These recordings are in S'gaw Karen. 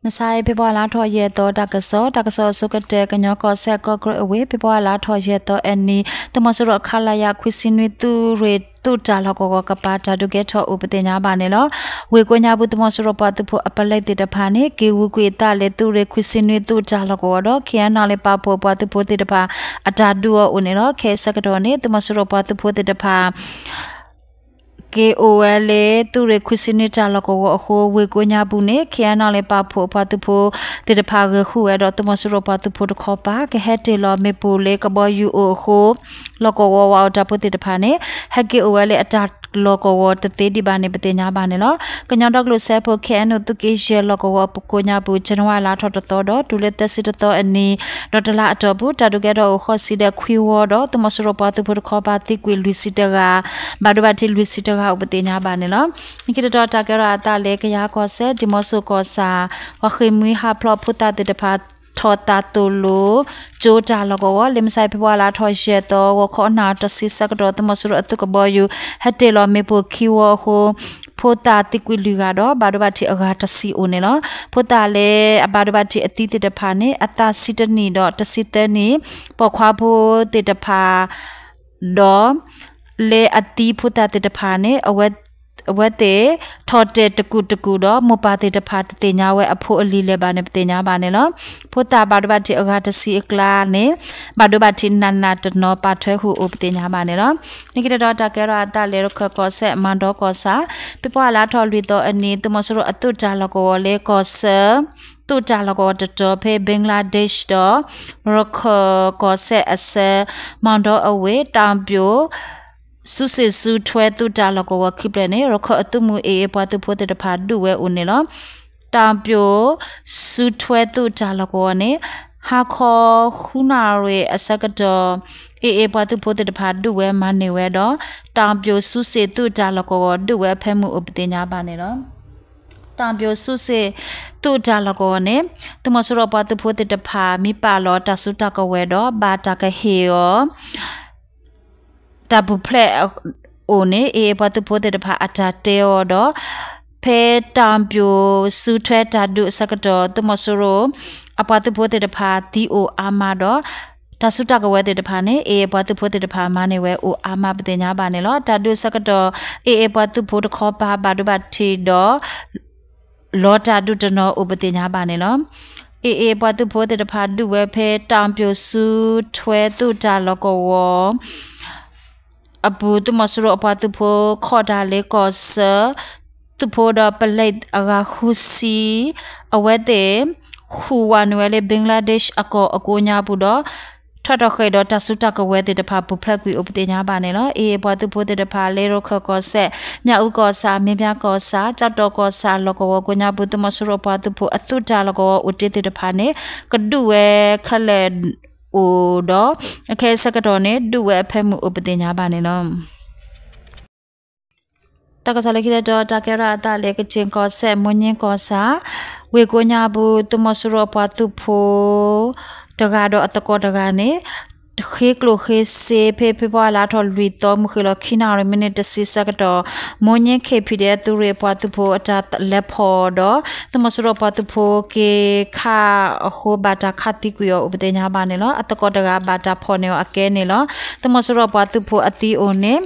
မဆါအံၤ ဖ့ၤဘြူၤအါလါထီၣ်ယဲၢ်သီ တၢ်ကစီၣ်, တၢ်ကစီၣ်အဆိကတၢၢ် ကညီကီၢ်စဲၣ် ကီၢ်ကရ့ၣ်အဝ့ၢ် ဖ့ၤဘြူၤအါလါထီၣ်ယဲၢ်သီအနံၤ သုးမီၤစိရိၤ ခလရ ခွံဆံနွံ သုးရ့ၣ်သုးတၢ်လီၢ်ကဝီၤကပၤ တၢ်ဒုးကဲထီၣ်အိၣ် ပသ့ၣ်ညါဘၣ်န့ၣ်လီၤ. ဝ့ၢ်ကိးညါပူၤ သုးမီၤစိရိၤပှၤသုးဖိအပလဲသ့ၣ်တဖၣ်န့ၣ် က့ၤဝူကွံာ်အသးလၢ သုးရ့ၣ်ခွံဆံနွံ သုးတၢ်လီၢ်ကဝီၤဒီး ခ့ၣ်အဲၣ်နၣ်လ့ၣ်ပာ်ဖှိၣ်အပှၤသုးဖိသ့ၣ်တဖၣ် အတၢ်ဒုးအီၤအိၣ်န့ၣ်လီၤ. ခဲအံၤဆၢကတီၢ်န့ၣ် သုးမီၤစိရိၤပှၤသုးဖိသ့ၣ်တဖၣ် က့ၤအိၣ်ဝဲလၢ သုးရ့ၣ်ခွံဆံနွံတၢ်လီၢ်ကဝီၤအဃိ ဝ့ၢ်ကိးညါပူၤန့ၣ် ခ့ၣ်အဲၣ်နၣ်လ့ၣ်ပာ်ဖှိၣ်အပှၤသုးဖိသ့ၣ်တဖၣ် ဂဲၤဃုာ်ဝဲဒီး သုးမီၤစိရိၤပှၤသုးဖိတခီပၤ ကဟဲတ့ၢ်လီၤမ့ၣ်ပိၢ်လၢကဘီယူၤအိၣ်အဃိ လီၢ်ကဝီၤဝးအိၣ်တၢ်ဖိသ့ၣ်တဖၣ်န့ၣ် ဟဲက့ၤအိၣ်ဝဲလၢအတၢ်လီၢ်ကဝီၤတသ့ဒံးဘၣ်န့ၣ် ပသ့ၣ်ညါဘၣ်န့ၣ်လီၤ. ကညီဒီကလုာ်စၢဖှိၣ် ခ့ၣ်အဲၣ်နူၣ် သုးက့ယဲၢ်လီၢ်ကဝီၤအပူၤကိးညါပူၤ ဇန်နဝါလါထီၣ်တသီဒီး တုၤလၢသၢဆံတသီအနံၤ ဒီးတလါအတီၢ်ပူၤ တၢ်ဒုးကဲထီၣ်အိၣ်ဃိးဆံဒီးခွံဝီဒီး သုးမီၤစိရိၤပှၤသုးဖိတခီပၤသံကွံာ်လွံၢ်ဆံတဂၤ ဘၣ်ဒိဘၣ်ထံးလွံၢ်ဆံတဂၤအိၣ် ပသ့ၣ်ညါဘၣ်န့ၣ်လီၤ. လၢခံတတီၤ တၢ်ကဲထီၣ်အသးလၢ ကယၤကီၢ်စဲၣ် ဒံၣ်မိဆိၣ်ကီၢ်ဆၣ် ပှၤဃ့ၢ်မှံဟးဖျိးဖိသၣ်သ့ၣ်တဖၣ် ထီၣ်သးသိၣ်လိ ကၠိတၢ်လီၢ်ကဝီၤ လၢမဆါအံၤ ဖ့ၤဘြူၤအါလါထီၣ်ယဲၢ်သီ ဂီၤခီနၣ်ရံၣ်တဆံဆၢကတီၢ် သုးမီၤစိရိၤအသုးကဘီယူၤ ဟဲတ့ၢ်လီၤမ့ၣ်ပိၢ်ခံဝီအဃိ ဖိသၣ်သံကွံာ်လွံၢ်ဂၤဒီး ဘၣ်ဒိဘၣ်ထံးအဂၤတဆံအိၣ်န့ၣ်လီၤ. ဖိသၣ်လၢအဘၣ်ဒိဘၣ်ထံးအသံသ့ၣ်တဖၣ်န့ၣ် အသးဆံတနံၣ်ဒီးတဆံသၢနံၣ် ပိာ်ခွါဖိသ့ၣ်တဖၣ် ဒီး လၢအသံဖိသၣ်သ့ၣ်တဖၣ်န့ၣ် အဝဲသ့ၣ် ထီၣ်တဲာ်တကူာ်တကူာ်ဒီး မိၢ်ပၢ်သ့ၣ်တဖၣ်တသ့ၣ်ညါဝဲအဖိအလံၤလၢၤဘၣ်န့ၣ် ပသ့ၣ်ညါဘၣ်န့ၣ်လီၤ. ဖိသၣ်ဘၣ်ဒိဘၣ်ထံးအဂၤတဆံအကျါန့ၣ် ဘၣ်ဒိဘၣ်ထံးနးနးတနီၤပာ်ထွဲဃုာ်အိၣ် ပသ့ၣ်ညါဘၣ်န့ၣ်လီၤ. လၢခံတတီၤ တၢ်ကဲထီၣ်အသးလၢရခၢၣ်ကီၢ်စဲၣ် မၤဒီကီၢ်ဆၣ် ဖ့ၤဘြူၤအါလါထီၣ်လွံၢ်သီအနံၤ သုးမီၤစိရိၤအသုးတၢ်လီၢ်ကဝီၤလၢကီၢ်ဆၢ သုးတၢ်လီၢ်ကဝီၤတတီၤဖဲ ဘင်္ဂလားဒေ့ရှ်ဒီး ရခၢၣ်ကီၢ်စဲၣ်အဆၢ မၤဒီအဝ့ၢ် တၢ်ပၠိၣ် စုစ့ၣ်စုထွဲသုးတၢ်လီၢ်ကဝီၤခံဖျၢၣ်န့ၣ် ရခၢၣ်အသုးမုၢ် AA ပှၤသုးဖိသ့ၣ်တဖၣ်ဒုးဝဲအိၣ်န့ၣ်လီၤ. တၢ်ပၠိၣ်စုထွဲသုးတၢ်လီၢ်ကဝီၤန့ၣ် ဟါခီဃုနၣ်ရံၣ်အဆၢကတီၢ် AA ပှၤသုးဖိသ့ၣ်တဖၣ်ဒုးဝဲမၤန့ၢ်ဝဲဒီး တၢ်ပၠိၣ်စုစ့ၣ်သုးတၢ်လီၢ်ကဝီၤဒုးဝဲအဖၢမုၢ်အိၣ် ပသ့ၣ်ညါဘၣ်န့ၣ်လီၤ. တၢ်ပၠိၣ်စုစ့ၣ်သုးတၢ်လီၢ်ကဝီၤန့ၣ် သုးမီၤစိရိၤပှၤသုးဖိသ့ၣ်တဖၣ် မ့ၢ်ပာ်လီၤတၢ်စုတၢ်ကဝဲၤဒီး ဘၣ်တၢ်ကဟ့ၣ်အီၤ တၢ်ပူၤဖျဲးအိၣ်န့ၣ် AA ပှၤသုးဖိသ့ၣ်တဖၣ်အတၢ်တဲအီၤဒီး ဖဲတၢ်ပၠိၣ်စုထွဲတၢ်ဒုးအဆၢကတီၢ် သုးမီၤစိရိၤအပှၤသုးဖိသ့ၣ်တဖၣ်သံအိၣ်အါမးဒီး တၢ်စုတၢ်ကဝဲၤသ့ၣ်တဖၣ်န့ၣ် AA ပှၤသုးဖိသ့ၣ်တဖၣ်မၤန့ၢ်ဝဲအိၣ်အါမး ပသ့ၣ်ညါဘၣ်န့ၣ်လီၤ. တၢ်ဒုးအဆၢကတီၢ် AA ပှၤသုးဖိတခီပၤဘၣ်ဒိဘၣ်ထံးဒီး လီၤတၢ်ဒုးတနီၤအိၣ် ပသ့ၣ်ညါဘၣ်န့ၣ်လီၤ. AA ပှၤသုးဖိသ့ၣ်တဖၣ်ဒုးဝဲဖဲ တၢ်ပၠိၣ်စုထွဲသုးတၢ်လီၢ်ကဝီၤအပူၤ သုးမီၤစိရိၤအပှၤသုးဖိခီၣ်တၢ်လၢကီၢ်ဆၢ သုးဖိဒီးပလဲအဂၤဃုဆံ အဝဲသ့ၣ် ဃုဝးနုာ်ဝဲလၢ ဘင်္ဂလားဒေ့ရှ်အကီၢ်အကိးညါပူၤဒီး ထီၣ်ထီၣ်ဃဲၤဒီးတၢ်စုတၢ်ကဝဲၤသ့ၣ်တဖၣ်ပူၤဖျဲးကွံာ်အိၣ် ပသ့ၣ်ညါဘၣ်န့ၣ်လီၤ. AA ပှၤသုးဖိသ့ၣ်တဖၣ်လၢရခၢၣ်ကီၢ်စဲၣ် မၠၣ်အူကီၢ်ဆၣ် မ့ၢ်ပြၣ်ကီၢ်ဆၣ် ကၠီၣ်တီၣ်ကီၢ်ဆၣ်လီၢ်ကဝီၤကိးညါပူၤ သုးမီၤစိရိၤအပှၤသုးဖိအသုးတၢ်လီၢ်ကဝီၤအိၣ်တ့ၢ်သ့ၣ်တဖၣ်န့ၣ် ကဒုးဝဲခဲလၢာ်အိၣ်ဒီး အခဲအံၤဆၢကတီၢ်န့ၣ် ဒုးဝဲအဖၢမုၢ်အိၣ် ပသ့ၣ်ညါဘၣ်န့ၣ်လီၤ. တၢ်ကစီၣ်လၢခံတတီၤ တၢ်ကဲထီၣ်အသးလၢ ကခ့ၣ်ကီၢ်စဲၣ် မိၢ်ညၣ်ကီၢ်ဆၣ် ဝ့ၢ်ကိးညါပူၤ သုးမီၤစိရိၤအပှၤသုးဖိတဂၤဒီးအသကိးတဂၤန့ၣ် ဃ့ကျိၣ်ဃ့စ့ ဖဲဖ့ၤဘြူၤအါလါထီၣ်လွံၢ်သီ မုၢ်ဃ့ၢ်လီၤခံနၣ်ရံၣ်မံးနံးတဆံဆၢကတီၢ် မိၢ်ညၣ် KPDF သုးရ့ၣ်အပှၤသုးဖိအတၢ်လဲၤဖီၣ်ဒီး သုးမီၤစိရိၤအပှၤသုးဖိက့ၤခးအဃိ ဘၣ်တၢ်ခးသံကွံာ်အီၤအိၣ် ပသ့ၣ်ညါဘၣ်န့ၣ်လီၤ. အသကိးတဂၤဘၣ်တၢ်ဖီၣ်န့ၢ်အီၤအကဲန့ၣ်လီၤ. သုးမီၤစိရိၤအပှၤသုးဖိအသံအိၣ်န့ၣ်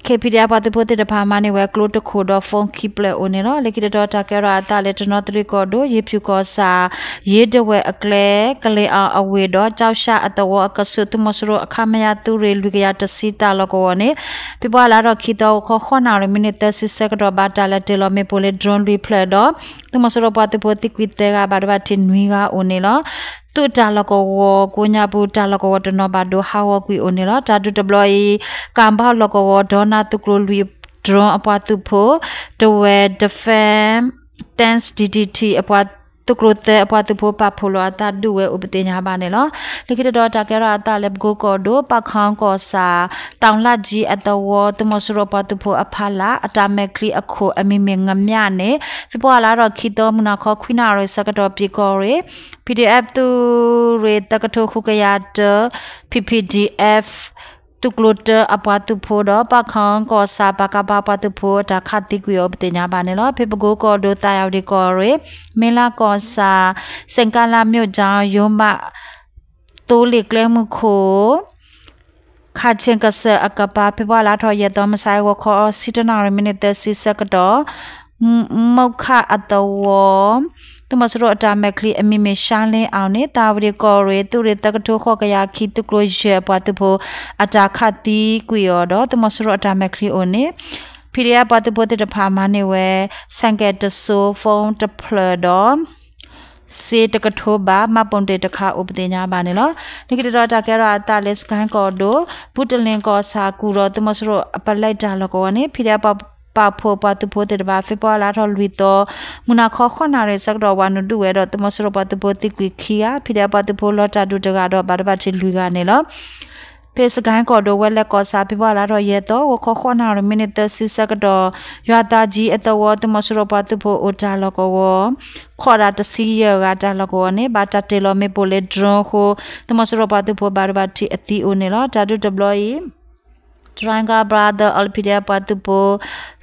KPDF ပှၤသုးဖိသ့ၣ်တဖၣ်မၤန့ၢ်ဝဲကျိတခိၣ်ဒီး phone ခံဖျၢၣ်အိၣ်န့ၣ်လီၤ. လၢခံတတီၤ တၢ်ကဲထီၣ်အသးလၢ တနီသရံၣ်ကီၢ်ဒိၣ် ယ့ၤဖၠူၣ်ကီၢ်ဆၣ် ယ့ၤဒဝဲၢ်အကျဲ ကလ့ၣ်အီၣ်အဝ့ၢ်ဒီး ကၠီၣ်ရှၣ်အသဝီအကဆူး သုးမီၤစိရိၤအ ခမရ သုးရ့ၣ်လွံၢ်ကယၤတဆံတၢ်လီၢ်ကဝီၤန့ၣ် ဖ့ၤဘြူၤအါလါထီၣ်ခံသီ ဂီၤခီနၣ်ရံၣ်မံးနံးသၢဆံဆၢကတီၢ် ဘၣ်တၢ်လဲၤတ့ၢ်လီၤမ့ၣ်ပိၢ်လၢ drone လွံၢ်ဖျၢၣ်ဒီး သုးမီၤစိရိၤပှၤသုးဖိသံကွံာ်သၢဂၤ ဘၣ်ဒိဘၣ်ထံးနွံဂၤအိၣ်န့ၣ်လီၤ. သုးတၢ်လီၢ်ကဝီၤကိးညါပူၤ တၢ်လီၢ်ကဝီၤတနီၤဘၣ်ဒိဟးဂီၤကွံာ်အိၣ်န့ၣ်လီၤ. တၢ်ဒုးတဘျီအံၤ ကၣ်ဘၣ်လီၢ်ကဝီၤ ဒီနၢ်သုးကျိၤလွံၢ် drone အပှၤသုးဖိ တဝဲၢ် Defense Test DDT အပှၤသုးကျိၤသၢအပှၤသုးဖိပာ်ဖှိၣ်လီၤအသးဒုးဝဲအိၣ် ပသ့ၣ်ညါဘၣ်န့ၣ်လီၤ. လၢခံတတီၤ တၢ်ကဲထီၣ်အသးလၢ ပကိကီၢ်ဒိၣ် ပၣ်ခီကီၢ်ဆၣ် တၢ်လၣ်ကၠံအသဝီ သုးမီၤစိရိၤပှၤသုးဖိအဖီလာ် အတၢ်မဲာ်ချံအခိၣ်အမံၤမ့ၢ် ငမၠၣ် န့ၣ် ဖ့ၤဘြူၤအါလါထီၣ်ခံသီ မုၢ်နၤခီခွံနၣ်ရံၣ်ဆၢကတီၢ် ပၠံၣ်ကီၢ်ရ့ၣ် PDF သုးရ့ၣ်သၢကထိဃုကယၤတၢ PPDF သုးကျိၤတၢအပှၤသုးဖိဒီး ပၣ်ခီကီၢ်ဆၣ် ပကဖ ပှၤသုးဖိအတၢ်ခးသံကွံာ်အီၤ ပသ့ၣ်ညါဘၣ်န့ၣ်လီၤ. ဖဲပကိကီၢ်ဒိၣ် သးယဝတံၣ်ကီၢ်ရ့ၣ် မ့လၢကီၢ်ဆၣ် စ့ၣ်ကါလါ မြို့ချောင်း ရိုးမ သိလ့ၣ်ကျဲမုၢ်ခိၣ် ခးဆ့ၣ်ကစၢၢ်အကပၤ ဖ့ၤဘြူၤအါလါထီၣ်ယဲၢ်သီ မုၢ်ဆါအံၤ ဂီၤခီ ဆံတၢနၣ်ရံၣ် မံးနံးသၢဆံဆၢကတီၢ် မုၢ်ခၣ်အသဝီ သုးမီၤစိရိၤအတၢ်မဲာ်ချံအမံၤမ့ၢ် ရှါလ့အၣ်န့ၣ် သးဝတံၣ်ကီၢ်ရ့ၣ် သုးရ့ၣ်သၢကထိဃိးကယၤခံ သုးကျိၤယဲၢ်အပှၤသုးဖိ အတၢ်ခးသံကွံာ်အီၤဒီး သုးမီၤစိရိၤအတၢ်မဲာ်ချံအိၣ်န့ၣ် ဖံးဒ့အပှၤသုးဖိသ့ၣ်တဖၣ်မၤန့ၢ်ဝဲ ဆဲးကဲးတစိ phone တဖျၢၣ်ဒီး စ့တကထိဘး မှတ်ပုံတင်တခါအိၣ် ပသ့ၣ်ညါဘၣ်န့ၣ်လီၤ. လၢခံတတီၤ တၢ်ကဲထီၣ်အသးလၢ စကဲကီၢ်ဒိၣ် ပူတလ့ၣ်ကီၢ်ဆၣ် ကူၣ်ဒီး သုးမီၤစိရိၤအပလဲတၢ်လီၢ်ကဝီၤန့ၣ် ဖံးဒ့အပာ်ဖှိၣ် ပှၤသုးဖိသ့ၣ်တဖၣ် ဖ့ၤဘြူၤအါလါထီၣ်လွံၢ်သီ မုၢ်နၤခီဃိးနၣ်ရံၣ်ဆၢကတီၢ် ဝၤနုာ်ဒုးဝဲဒီး သုးမီၤစိရိၤပှၤသုးဖိသံကွံာ်ခံဂၤ ဖံးဒ့အပှၤသုးဖိလီၤတၢ်ဒုးတဂၤဒီး ဘၣ်ဒိဘၣ်ထံးလွံၢ်ဂၤန့ၣ်လီၤ. ဖဲစကဲကီၢ်ဒိၣ် ဝဲလဲၣ်ကီၢ်ဆၣ် ဖ့ၤဘြူၤအါလါထီၣ်ယဲၢ်သီ ဂီၤခီဃိးနၣ်ရံၣ် မံးနံးသၢဆံဆၢကတီၢ် ယွၤသးကံအသဝီ သုးမီၤစိရိၤပှၤသုးဖိအိၣ်တၢ်လီၢ်ကဝီၤ ခိးဒၣ်တဆံယဲၢ်ဂၤတၢ်လီၢ်ကဝီၤန့ၣ် ဘၣ်တၢ်တ့ၢ်လီၤမ့ၣ်ပိၢ်လၢ drone အဃိ သုးမီၤစိရိၤပှၤသုးဖိဘၣ်ဒိဘၣ်ထံးအသံအိၣ်န့ၣ်လီၤ. တၢ်ဒုးတဘျီအံၤ Tiger Brother အီလၣ် ဖံးဒ့အပှၤသုးဖိ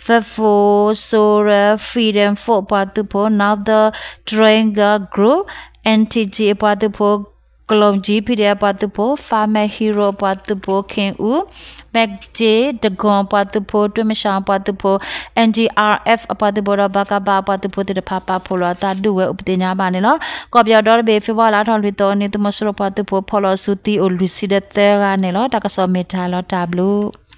Faithful Soldier Freedom Force ပှၤသုးဖိ Northern Tiger Group NTG အပှၤသုးဖိ ကလီၣ်ကၠံ ဖံးဒ့အပှၤသုးဖိ Farmer Hero အပှၤသုးဖိ ခ့ၣ်အူ မ့ၢ်ကၠ့ ဒဂီၢ်ပှၤသုးဖိ တွ့မၡၢၣ်ပှၤသုးဖိ NDRF အပှၤသုးဖိဒီး ပကဖ အပှၤသုးဖိသ့ၣ်တဖၣ် ပာ်ဖှိၣ်လီၤအသးဒုးဝဲအိၣ် ပသ့ၣ်ညါဘၣ်န့ၣ်လီၤ. ကီၢ်ပယီၤဒီတဘ့ၣ် ဖ့ၤဘြူၤအါလါထီၣ်လွံၢ်သီန့ၣ် သုးမီၤစိရိၤပှၤသုးဖိ ဖီၣ်လီၤအစုသံအိၣ်လွံၢ်ဆံဒီးသၢဂၤန့ၣ်လီၤ. တၢ်ကစီၣ်မ့ၢ်တၢ်လီၤတၢ်ဘျုး